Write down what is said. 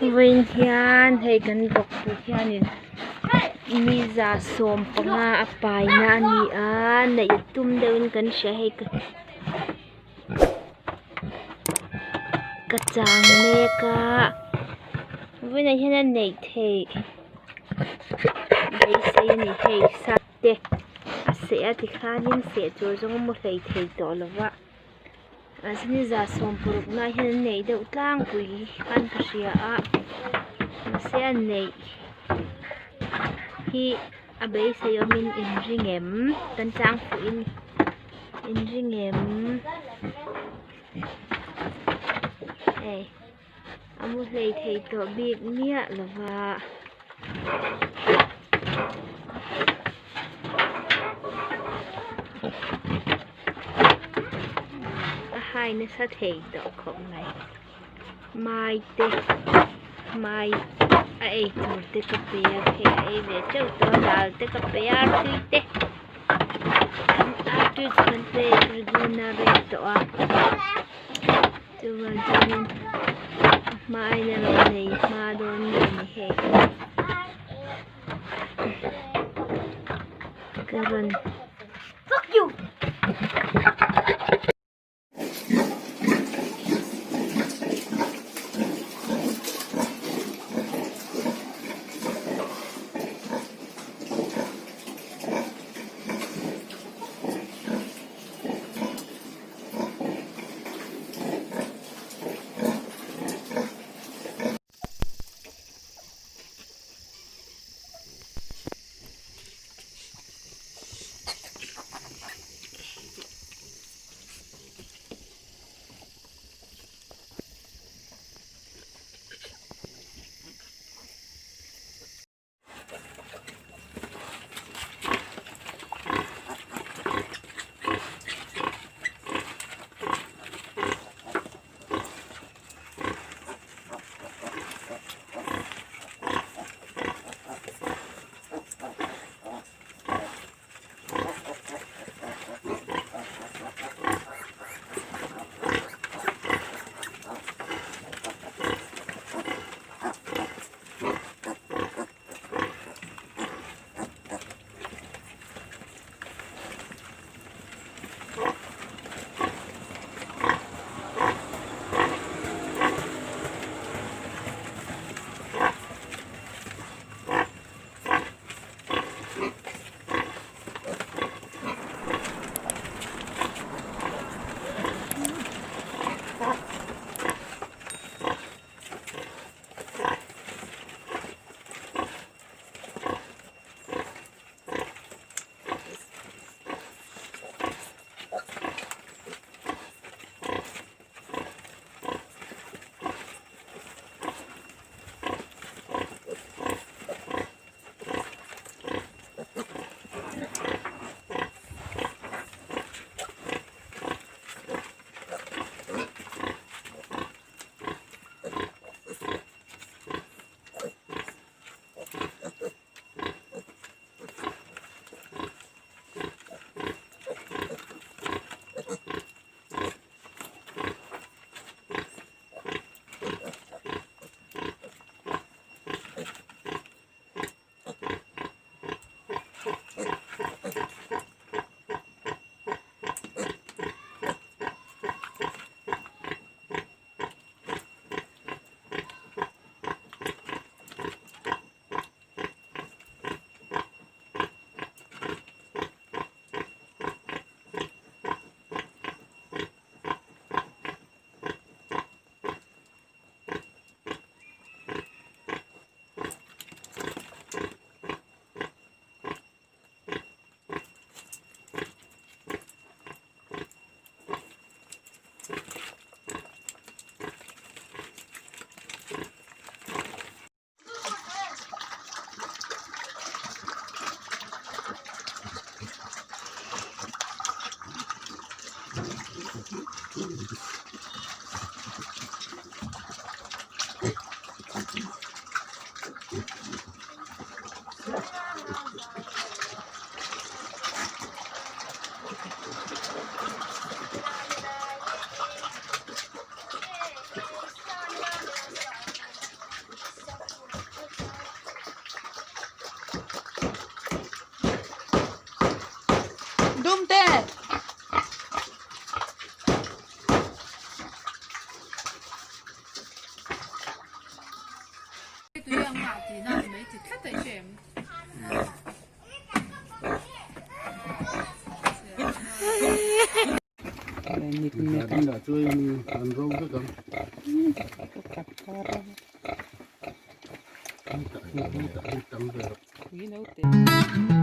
Vawiin hian hei kan vawkpui hianin mi 150 a paina a ni a neih tum deuhin kan hria hei ka ka chang mek a vawiinah hian a neih theih beisei a ni hei sap te a seh a tikhanin seh tur zawng a mu hleithei tawh lo va. Mahse ni 160 na hian an neih deuh tlangpui khan ka hria a mahse an neih hi a beisei awmin in ring em kan tlang fuh in in ring em hei a mu hlei thei tawh bik miah lo va. A hai nasa thei tawh khawp mai mai te mai a ei tur te ka pe a hei a ei ve teuh tawh a dal te ka pe a artui te artui chu kan pe regu na rei tawh a chuvang chuanin a hma aiin a rawn nei hma dawn nge ni hei ka rawn. Ka